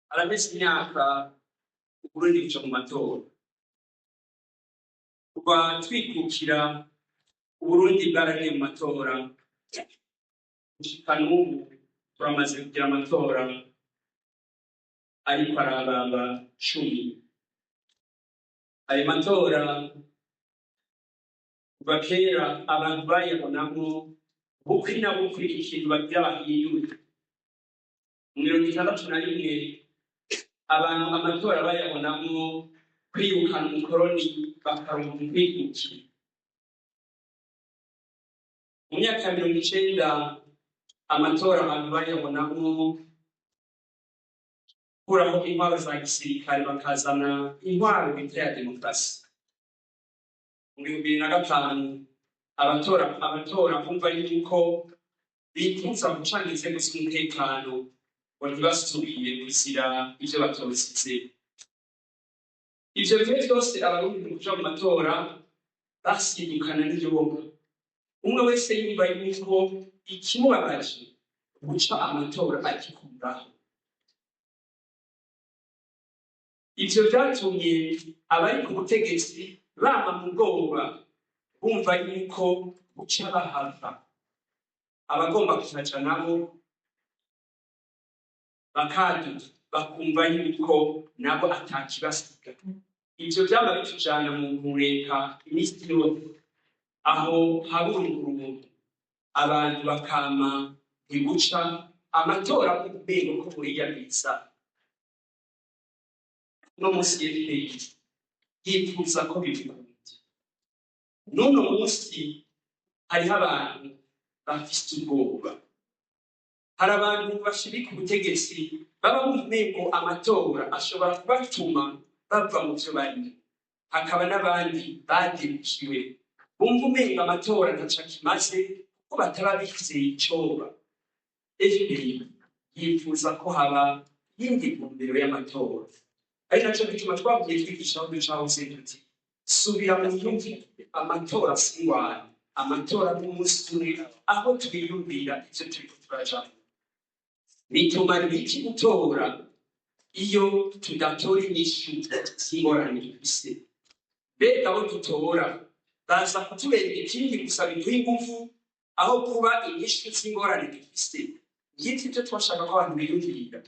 Haraheze imyaka Uburundi buja mu matora. Kuva twikukira, Uburundi bwaragiye mu matora. Gushika n'ubu turamaze kugira amatora ariko arababa 10. Ayo matora kuva kera abantu bayabonamwo bukwi na bukwi ikintu bagira bahindure. Mu 61 abantu amatora bayabonamwo kwirukana umukoroni, bakaronka umwikukira. Mu myaka ya 90 amatora abantu bayabonamwo gukuraho intwaro za gisirikare, bakazana intwaro bita ya demokarasi. Mu 2005 abatora bumva yuko bifuza gucanga inzego z'umutekano ngo ntibasubire kuzira ivyo batosize. Ivyo bihe vyose Abarundi mu kuja mu matora basidukana n'igihugu, umwe wese yumva yuko ikimubabaje guca amatora agikuraho. Ivyo vyatumye abari ku butegetsi bama mu bwoba, bumva yuko buca bahava, abagomba kuhaja nabo bakaduka, bakumva yuko nabo atakibasiga. Ivyo vyama bitujana mu ntureka imisi yose, aho haba urungurungu, abantu bakama ntiguca amatora umengo ko buriyamiriza. Uno munsi FPI yifuza ko bibikunda. N'uno munsi hariho abantu bafise ubwoba, hari abantu bashirika ubutegetsi baba bumva umengo amatora ashobora kubatuma bava mu vyo barimo, hakaba n'abandi badebukiwe bumva umengo amatora ntaco akimaze kuko bataba bizeye icoba. FPI yifuza ko haba iyindi ntumbero y'amatora, ari naco gituma twavuye twigisha aho duca hose tuti: "Subira mu myumvire, amatora si ingwano, amatora n'umunsi umwe aho twiyumvira ivyo turiko turajamwo." Bitumara iki gutora iyo tudatora inyishu z'ingorane dufise? Mbega abo dutora baza kutubera ikindi gusa biduha inguvu aho kuba inyishu z'ingorane dufise? Ngivyo ivyo twashaka ko abantu biyumvira.